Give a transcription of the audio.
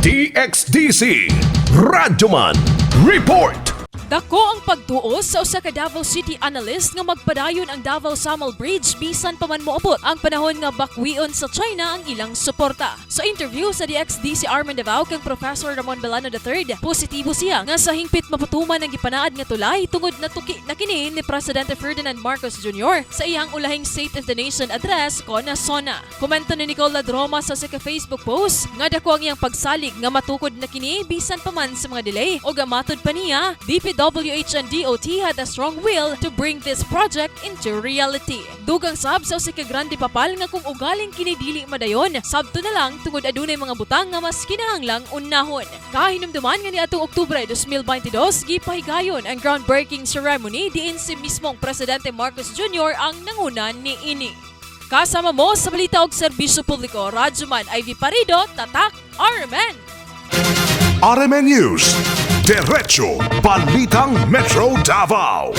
DXDC Radyoman Report. Dako ang pagtuo sa usa ka Davao City analyst nga magpadayon ang Davao Samal Bridge bisan pa man moabot ang panahon nga bakwion sa China ang ilang suporta. Sa interview sa DXDC Arman Davao kang Professor Ramon Belano III, positibo siya nga sa hingpit mapatuman ang gipanaad nga tulay tungod natuki na kini ni Presidente Ferdinand Marcos Jr. sa iyang ulahing State of the Nation Address kon SONA. Komento ni Nicole Ladroma sa usa ka Facebook post nga dako ang iyang pagsalig nga matukod na kini bisan pa man sa mga delay, o matud pa niya DPWH and DOT had a strong will to bring this project into reality. Dugang sab sa usa ka grande papal nga kung ugaling kini dili madayon, sabto na lang tungod adunay mga butang nga mas kinahanglang unahon. Kahinumduman nga niadtong Oktubre 2022 gipahigayon ang groundbreaking ceremony diin si mismong Presidente Marcos Jr. ang nanguna niini. Kasama mo sa balita og serbisyo publiko, Radyoman Ivy Parido, Tatak, RMN! RMN News. Diretso Balitang Metro Davao.